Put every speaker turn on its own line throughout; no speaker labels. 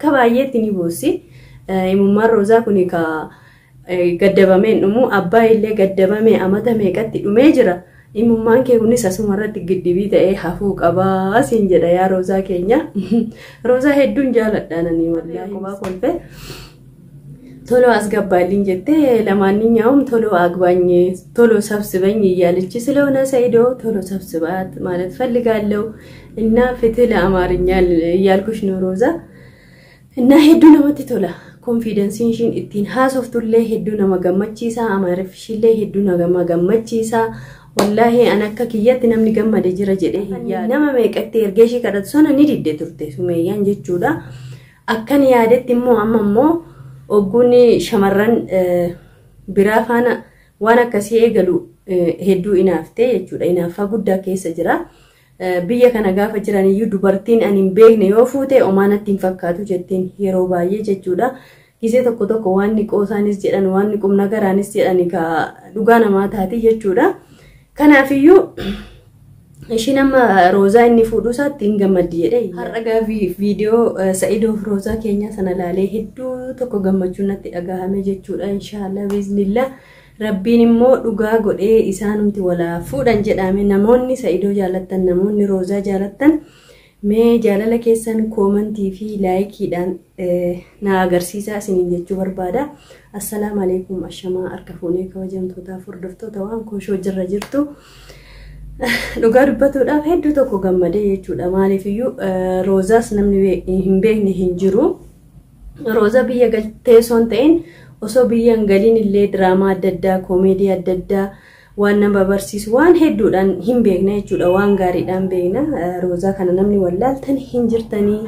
Bakka baay'eetti ni boossi. Imimmaan Roozaa kun ka gaddabamee hin dhumu. Abbaa illee gaddabamee amata meeqatti dhumee jira. Imimmaan kee kunis asuma irratti giddibii ta'ee hafuu qabaa siin jedha yaa Roozaa keenya. Roozaa hedduun jaaladha nani wallaahi. Kophaa kolfee. ቶሎ አስገባልኝ ጀቴ ለማንኛውም ቶሎ አግባኝ ቶሎ ሰብስበኝ እያለች ስለሆነ ሰይዶ ቶሎ ሰብስባት ማለት ፈልጋለሁ። እና ፍትህ ለአማርኛ እያልኩሽ ነው ሮዛ። እና hedduu namatti tola. Konfiidensiin ishiin ittiin haasoftullee hedduu nama gammachiisa. Amaariffishillee hedduu nama gammachiisa. Wallaahi an akka kiyyatti namni gammade jira jedhee hin yaadu. Nama meeqatti erga ishii kadhatu sana ni didde turte Sumeeyyaan jechuudha. Akkan yaadetti immoo amma immoo ogguun shamarran biraa faana waan akkasii eegalu hedduu inaaftee jechuudha. Inaaffaa guddaa keessa jira. Biyya kana gaafa jiran iyyuu dubartiin ani hin beekne yoo fuute omaa natti hin fakkaatu jettiin yeroo baay'ee jechuudha. Gisee tokko tokko waan qoosaanis jedhan waan qubnagaraanis jedhan ka dhugaa namaa taati jechuudha. Kanaafiyyuu ishiin amma Roozaa inni fuudhuu isaatti hin gammaddi jedhee. Har'a gaa viidiyoo Sa'idoof Roozaa keenya sana laalee hedduu tokko gammachuun natti dhagahame jechuudha. Inshaallah biiznillah Rabbiin immoo dhugaa godhee isaanumti walaa fuudhan jedhame. Namoonni Sa'idoo jaalattan, namoonni Roozaa jaalattan mee jaalala keessan koomantii fi laayikiidhaan na agarsiisaa isiniin jechuu barbaada. Assalaamu alaikum ashamaa harka fuunee kabajamtootaaf hordoftoota waan kooshoo jirra jirtu. Dhugaa dubbatuudhaaf hedduu tokko gammadee jechuudha. Maaliifiyyuu Roozaas namni hin beekne hin jiru. Roozaa biyya galtee osoo hin ta'in osoo biyya hin galiin illee diraamaa adda addaa, koomeedii adda addaa waan nama barsiisu waan hedduudhaan hin beekna jechuudha. Waan gaariidhaan beekna. Roozaa kana namni wallaaltan hin jirtanii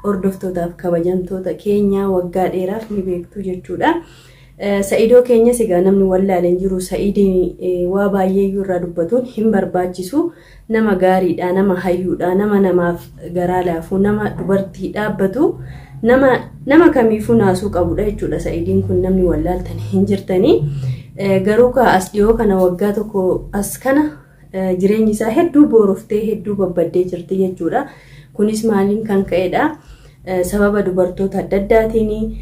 hordoftootaaf kabajamtoota keenya waggaa dheeraaf ni beektu jechuudha. Sa'idoo keenyas egaa namni wallaale hin jiru. Sa'idiin waa baay'ee iyyuu irraa dubbatuun hin barbaachisu. Nama gaariidha, nama hayyuudha, nama namaaf garaa laafu, nama dubartii dhaabbatu, nama kamiifuu naasuu qabudha jechuudha. Sa'idiin kun namni wallaaltan hin jirtanii. Garuu kaa as dhiyoo kana waggaa tokko as kana jireenyi isaa hedduu booroftee hedduu babbaddee jirti jechuudha. Kunis maaliin kan ka'edha? Sababa dubartoota adda addaatiin,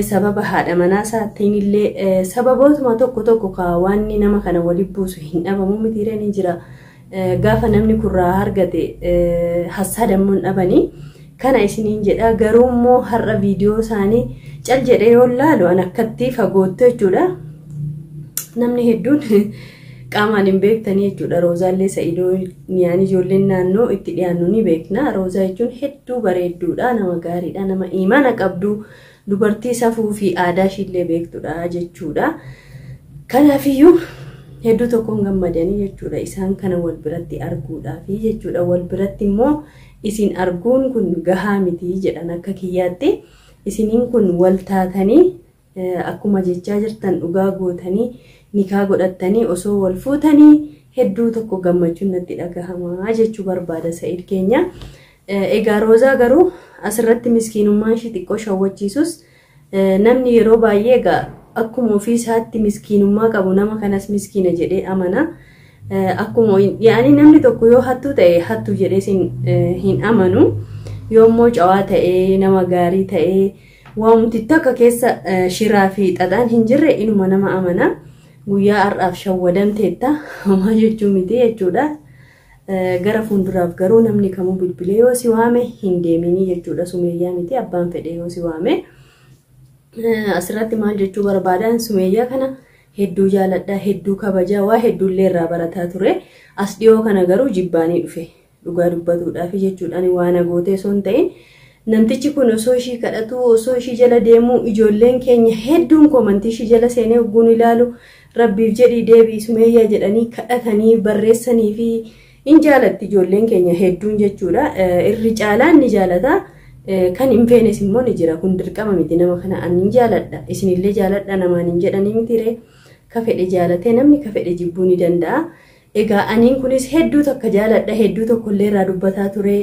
sababa haadha manaa isaatiin illee, sababootuma tokko tokko ka waan nama kana waliin buusu hin dhabamu mitiiree ni jira. Gaafa namni kurraa argate hassaadamuu hin dhabanii. Kana isiniin jedha. Garuu immoo har'a viidiyoo isaanii cal jedhee yoo laalu an akkatti fagootte jechuudha. Namni hedduun qaamaan hin beektanii jechuudha. Roozaallee Sa'idoo niyaan ijoolleen naannoo itti dhiyaannu ni beekna. Roozaa jechuun hedduu bareedduudha, nama gaariidha, nama imaana qabdu, dubartii safuu fi aadaa ishiillee beektudha jechuudha. Kanaafiyyuu hedduu tokkoon gammadanii jechuudha. Isaan kana wal biratti arguudhaafi jechuudha. Wal biratti immoo isin arguun kun gahaa miti jedhan akka kiyyaatti. Isiniin kun wal taatanii akkuma jechaa jirtan dhugaa gootanii nikaa godhattanii osoo wal fuutanii hedduu tokko gammachuun natti dhagahamaa jechuu barbaada Sa'id keenya. Egaa Roozaa garuu asirratti miskiinummaan ishii xiqqoo shawwachiisus namni yeroo baay'ee egaa akkuma ofii isaatti miskiinummaa qabu nama kanas miskiina jedhee amana. Akkuma yaani namni tokko yoo hattuu ta'e hattuu jedhee hin amanu. Yoo immoo cawaa ta'ee nama gaarii ta'ee waanti takka keessa shiraa fi xaxaan hin jirre inuma nama amana. Guyyaa har'aaf shawwadamteetta homaa jechuu miti jechuudha. Gara fuulduraaf garuu namni kamuu bilbilee yoo si waame hin deeminii jechuudha. Sumeeyyaa miti abbaan fedhe yoo si waame. Asirratti maal jechuu barbaadan Sumeeyyaa kana hedduu jaaladha, hedduu kabajaa, waa hedduullee irraa barataa ture. As dhiyoo kana garuu jibbaanii dhufe dhugaa dubbatuudhaaf jechuudhaan waan gootee osoo hin ta'in namtichi kun osoo ishii kadhatu osoo ishii jala deemuu ijoolleen keenya hedduun koomantii ishii jala seenee ogguun ilaalu Rabbiif jedhii deebii Sumeeyyaa jedhanii kadhatanii barreessanii fi in jaalatti ijoolleen keenya hedduun jechuudha. Irri caalaan ni jaalata. Kan hin feenes immoo ni jira. Kun dirqama miti nama kana ani hin jaaladha. Isinillee jaaladha namaan hin jedhanii mitiree. Ka fedhe jaalatee namni ka fedhe jibbuu ni danda'a. Egaa aniin kunis hedduu takka jaaladha. Hedduu tokkollee irraa dubbataa ture.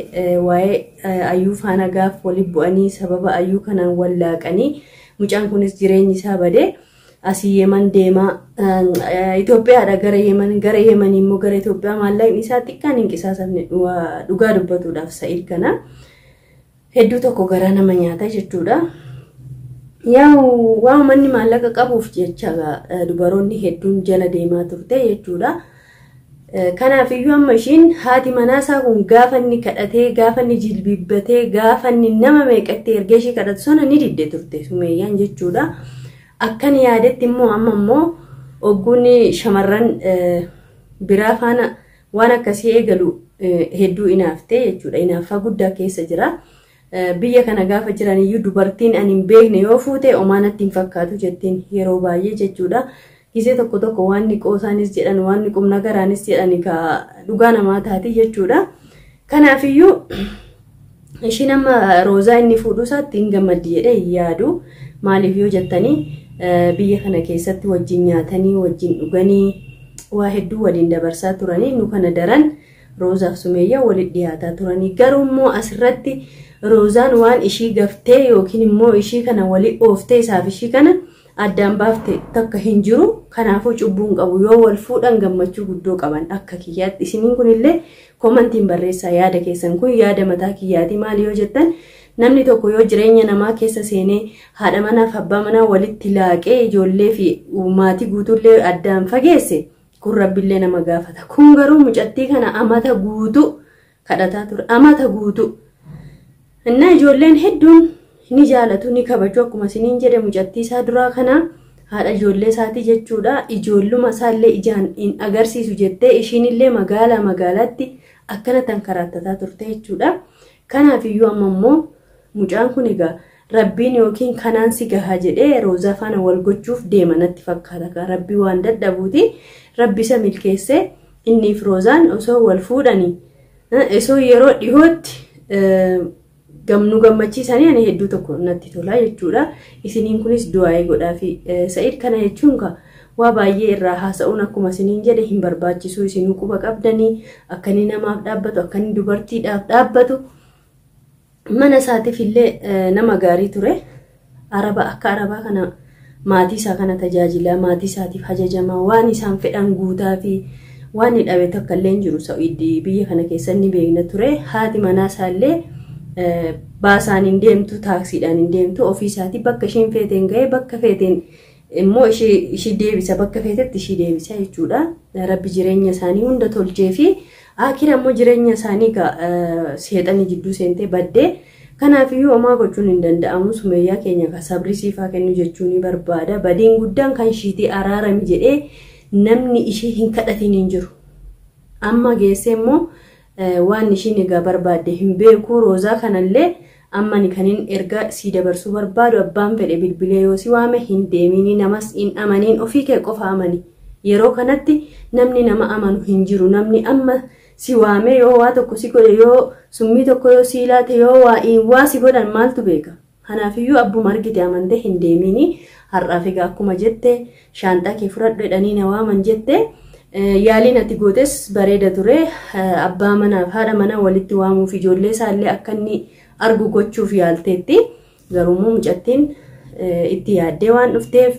Waa'ee ayyuu faana gaaf walitti bu'anii sababa ayyuu kanaan wallaaqanii mucaan kunis jireenyi isaa badee asii Yemen deemaa Itoophiyaadha gara Yemen, gara Yemen immoo gara Itoophiyaa maallaqni isaa xiqqaan hin qisaasamne dhugaa dubbatuudhaaf Sa'id kana. Hedduu tokko garaa nama nyaata jechuudha. Yaa waa manni maallaqa qabuuf jecha dubaroonni hedduun jala deemaa turte jechuudha. Kanaafiyyuu amma ishiin haati manaasaa kun gaafa inni kadhatee, gaafa inni jilbiibbatee, gaafa inni nama meeqatti ergee ishii kadhatu sana ni didde turte Sumeeyyaan jechuudha. Akkan yaadetti immoo amma immoo ogguun shamarran biraa faana waan akkasii eegalu hedduu inaaftee jechuudha. Inaaffaa guddaa keessa jira. Biyya kana gaafa jiran iyyuu dubartiin ani hin beekne yoo fuute omaa natti hin fakkaatu jettiin yeroo baay'ee jechuudha. Gisee tokko tokko waan qoosaanis jedhan, waan qubna garaanis jedhan ka dhugaa namaa taati jechuudha. Kanaafiyyuu ishiin amma Roozaa inni fuudhuu isaatti hin gammaddi jedhee hin yaadu. Maaliif yoo jettanii, biyya kana keessatti wajjin nyaatanii, wajjin dhuganii, waa hedduu waliin dabarsaa turanii, nu kana daran Roozaaf Sumeeyyaa walitti dhiyaataa turanii. Garuu immoo asirratti Roozaan waan ishii gaftee yookiin immoo ishii kana walii ooftee isaaf ishii kana addaan baafte takka hin jiru. Kanaafuu cubbuun qabu, yoo wal fuudhan gammachuu guddoo qaban akka kiyyaatti. Isiniin kunillee komantiin barreessaa yaada keessan, kun yaada mataa kiyyaati. Maali yoo jettan, namni tokko yoo jireenya namaa keessa seenee haadha manaaf abbaa manaa walitti laaqee ijoollee fi maatii guutuullee addaan fageesse, kun rabbillee nama gaafata. Kun garuu mucattii kana amata guutuu kadhataa ture, amata guutuu. Innaa ijoolleen hedduun ni jaalatu, ni kabaju. Akkuma isiniin jedhe, mucattii isaa duraa kana haadha ijoollee isaatii jechuudha. Ijoolluma isaallee ijaan hin agarsiisu jettee ishiinillee magaalaa magaalaatti akkana tan karaattataa turte jechuudha. Kanaafiyyuu amma immoo mucaan kun egaa rabbiin yookiin kanaan si gahaa jedhee Roozaa faana wal gochuuf deema natti fakkaata. Rabbii waan dadhabuuti. Rabbi isa milkeessee inniif Roozaan osoo wal fuudhanii, osoo yeroo dhihootti gamnu gammachiisanii, ani hedduu tokko natti tola jechuudha. Isiniin kunis du'aa'ee godhaa fi Sa'id kana jechuun ka waa baay'ee irraa haasa'uun akkuma isiniin jedhe hin barbaachisu. Isinuu quba qabdanii akka inni namaaf dhaabbatu, akka inni dubartiidhaaf dhaabbatu, mana isaatiif illee nama gaarii ture. Araba akka arabaa kana maatii isaa kana tajaajilaa, maatii isaatiif hajajamaa, waan isaan fedhan guutaa fi waan inni dhabe takka illee hin jiru. Sa'id biyya kana keessa ni beekna ture. Haati manaa isaallee baasaan hin deemtu, taaksiidhaan hin deemtu, ofii isaatii bakka isheen feeteen ga'ee, bakka feeteen immoo ishii deebisa, bakka feetetti ishii deebisa jechuudha. Rabbi jireenya isaanii hunda tolchee fi akira immoo jireenya isaanii seexanii jidduu seentee baddee. Kanaafiyyuu homaa gochuun hin danda'amu. Sumeeyyaa keenya ka sabrii siifaa kennu jechuu ni barbaada. Badiin guddaan kan ishiitii, araarami jedhee namni ishee hin kadhatiin hin jiru. Amma geessee immoo waan ishiin egaa barbaadde hin beeku. Roozaa kanallee amma ni kanin erga sii dabarsuu barbaadu, abbaan fedhe bilbilee yoo si waame hin deemini, namas hin amaniin, ofii kee qofa amani. Yeroo kanatti namni nama amanu hin jiru. Namni amma si waame yoo waa tokko si godhe, yoo summii tokko yoo si laate, yoo waa si godhan maaltu beeka? Kanaafiyyuu abbuma argite amantee hin deemini. Har'aaf egaa akkuma jette shaanxaa kee fudhadhu jedhanii na waaman jette, yaaliin ati gootes bareeda ture. Abbaa manaaf haadha manaa walitti waamuuf, ijoollee isaallee akka inni argu gochuuf yaalteetti. Garuu mucattiin itti yaaddee waan dhufteef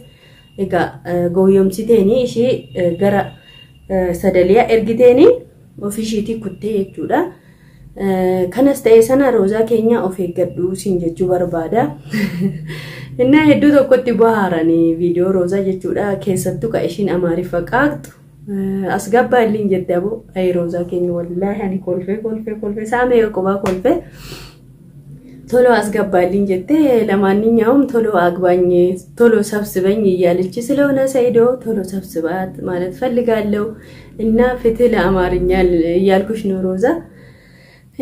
egaa gooyyomsiteeni ishii gara sadaliyaa ergiteeni ofii ishiitii kuttee jechuudha. Kanas ta'e sana, Roozaa keenya of eeggadhu siin jechuu barbaada. Innaa hedduu tokkotti bohaaranii viidiyoo Roozaa jechuudha. Keessattuu ka ishiin Amaariffa qaaqxu. As gabbaa illee jette aboo. Ayi Roozaa keenya, wallaahi ani kolfee kolfee kolfee saamee qobaa kolfee. ቶሎ አስገባልኝ jette, ለማንኛውም ቶሎ አግባኝ፣ ቶሎ ሰብስበኝ እያለች ስለሆነ ሰይዶ ቶሎ ሰብስባት ማለት ፈልጋለሁ። እና ፍትህ ለአማርኛ እያልኩሽ ነው ሮዛ።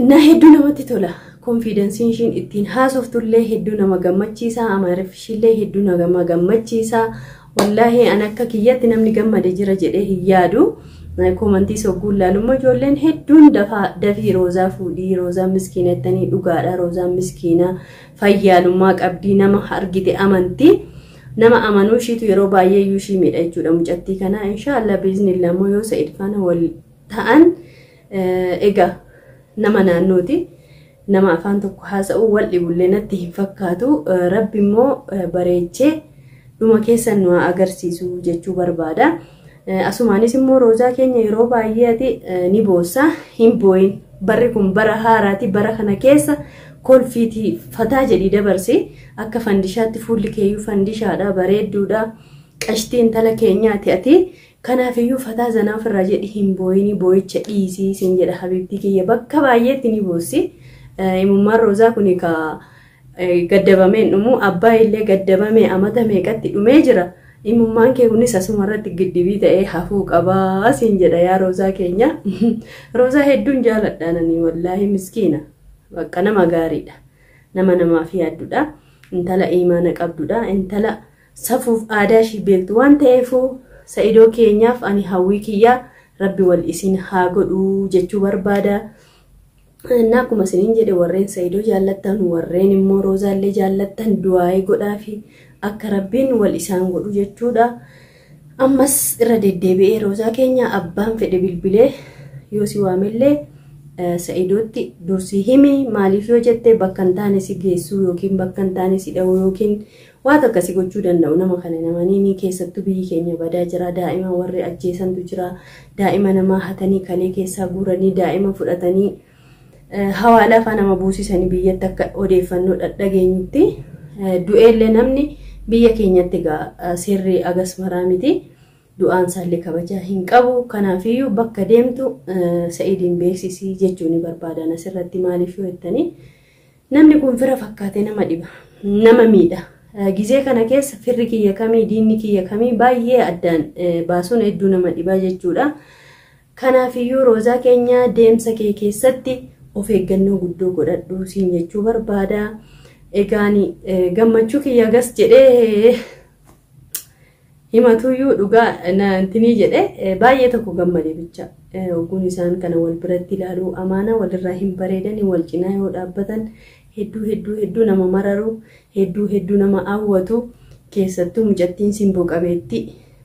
እና hedduu namatti tola. Konfiidensiin ishiin ittiin haasoftullee hedduu nama gammachiisa. Amaariffishiillee hedduu nama gammachiisa. Wallaahi an akka kiyyatti namni gammade jira jedhee hin yaadu. Koomantii sogguun laalummaa ijoolleen hedduun dafii Roozaa fuudhii, Roozaa miskiina jettanii, dhugaadha. Roozaan miskiina, fayyaalummaa qabdii, nama argite amantii. Nama amanuu ishiitu yeroo baay'ee iyyuu ishii miidha jechuudha mucattii kana. Inshaallah biiznillah immoo yoo Sa'id faana wal ta'an, egaa nama naannooti. Nama afaan tokko haasa'u wal dhibullee natti hin fakkaatu. Rabbi immoo bareechee dhuma keessan nu agarsiisu jechuu barbaada. Asumaanis immoo Roozaa keenya, yeroo baay'ee ati ni boossa, hin booyin. Barri kun bara haaraati. Bara kana keessa Kolfiitii fataa jedhii dabarsi. Akka fandishaatti fuulli keeyyuu fandishaadha, bareedduudha. Qashtii intala keenyaati ati. Kanaafiyyuu fataa zanaa ofirraa jedhi, hin booyinii, boo'icha dhiisii siin jedha habiibtii kiyya. Bakka baay'eetti ni boossi. Imimmaan Roozaa kun ka gaddabamee hin dhumu. Abbaa illee gaddabamee amata meeqatti dhumee jira. Imimmaan kee kunis asuma irratti giddibii ta'ee hafuu qabaa siin jedha yaa Roozaa keenya. Roozaa hedduun jaaladha nani, wallaahi miskiina. Bakka nama gaariidha. Nama namaaf yaaddudha. Intala imaana qabdudha. Intala safuuf aadaa ishii beektu waan ta'eefuu Sa'idoo keenyaaf ani hawwii kiyyaa rabbi wal isin haa godhuu jechuu barbaada. Innaa akkuma isiniin jedhe, warreen Sa'idoo jaallattan, warreen immoo Roozaallee jaallattan, du'aa'ii godhaafi akka rabbiin wal isaan godhu jechuudha. Ammas irra deddeebi'ee Roozaa keenya, abbaan fedhe bilbilee yoo si waamellee Sa'idootti dursii himi. Maaliif yoo jette, bakka hin taane si geessuu yookiin bakka hin taane si dha'uu yookiin waan akkasii gochuu danda'u. Nama kana namanii keessattuu biyyi keenya badaa jira. Daa'ima warri ajjeesantu jira. Daa'ima namaa hatanii kalee keessaa guuranii, daa'ima fudhatanii hawaalaa faa nama buusisanii biyyatti akka odeeffannoo dhageenyutti. Du'eellee namni biyya keenyatti egaa seerri agas maraa miti. Du'aan isaallee kabajaa hin qabu. Kanaafiyyuu bakka deemtu Sa'idiin beeksisii jechuu ni barbaadan asirratti. Maaliif yoo jettanii, namni kun fira fakkaatee nama dhiba, nama miidha. Gizee kana keessa firri kiyya kamii, diinni kiyya kamii baay'ee addaan baasuun hedduu nama dhibaa jechuudha. Kanaafiyyuu Roozaa keenya, deemsa kee keessatti of eeggannoo guddoo godhadhu siin jechuu barbaada. Egaan gammachuu kiyya gas jedhee himatuyyuu dhugaa nantinii jedhe, baay'ee tokko gammade bicha. Ogguun isaan kana wal biratti ilaaluu, amaana walirraa hin bareedanii, wal cinaa yoo dhaabbatan hedduu hedduu hedduu nama mararu, hedduu hedduu nama hawwatu. Keessattuu mucattiin simboo qabeetti,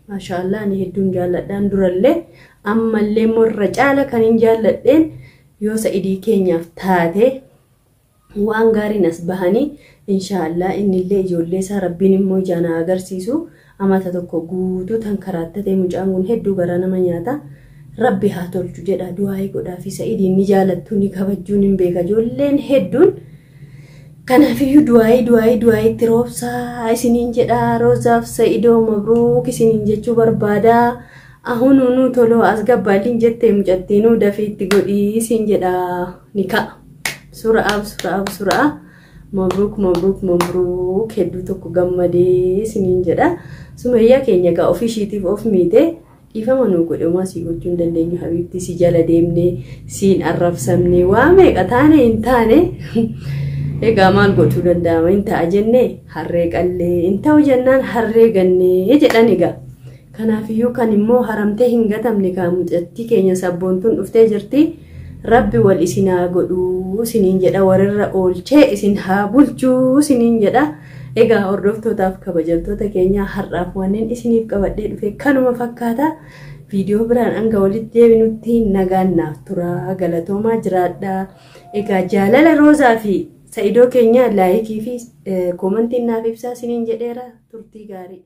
maashaallah, ani hedduun jaalladhaan durallee, ammallee immoo irra caala kan hin jaalladheen yoo Sa'idii keenyaaf taate waan gaariin as bahanii, inshaallah innillee ijoollee isaa rabbiin immoo ijaan haa agarsiisu. Amata tokko guutuu tan karaattatee mucaan kun hedduu garaa nama nyaata. Rabbi haa tolchu jedha, du'aa'ii godhaa fi Sa'idiin ni jaalattu, ni kabajuun hin beeka ijoolleen hedduun. Kanaafiyyuu du'aa'ii du'aa'ii du'aa'ii itti roobsaa isiniin jedha. Roozaaf Sa'idoo mabruuk isiniin jechuu barbaada. Ahunuunuu toloo as gabbaalliin jettee mucattiinuu dafii itti godhii isiin jedha ni ka'a. Suura'aaf suura'aaf suura'a. Mabruuk mabruuk mabruuk, hedduu tokko gammadee isiniin jedha. Sumayyaa keenya egaa ofii ishiitiif of miite, dhiifama nuu godhe. Homaa sii gochuu hin dandeenyu habiibtii, si jala deemnee siin arrabsamnee waa meeqa taane hin taane. Egaa maal gochuu danda'ama? Hin ta'a jennee harree qallee, hin ta'u jennaan harree gannee jedhan egaa. Kanaafiyyuu kan immoo haramtee hin gatamne kaa mucattii keenya sabboontuun dhuftee jirti. Rabbi wal isin haa godhuu isiniin jedha, warrirra oolchee isin haa bulchuu isiniin jedha. Egaa hordoftootaaf kabajamtoota keenya, har'aaf wanneen isiniif qabadhee dhufe kanuma fakkaata. Viidiyoo biraan hanga walitti deebinutti nagaan naaf tura. Galatoomaa, jiraadha. Egaa jaalala Roozaa fi Sa'idoo keenya laayikii fi koomantiin naaf ibsaa isiniin jedheera. Turtii gaarii.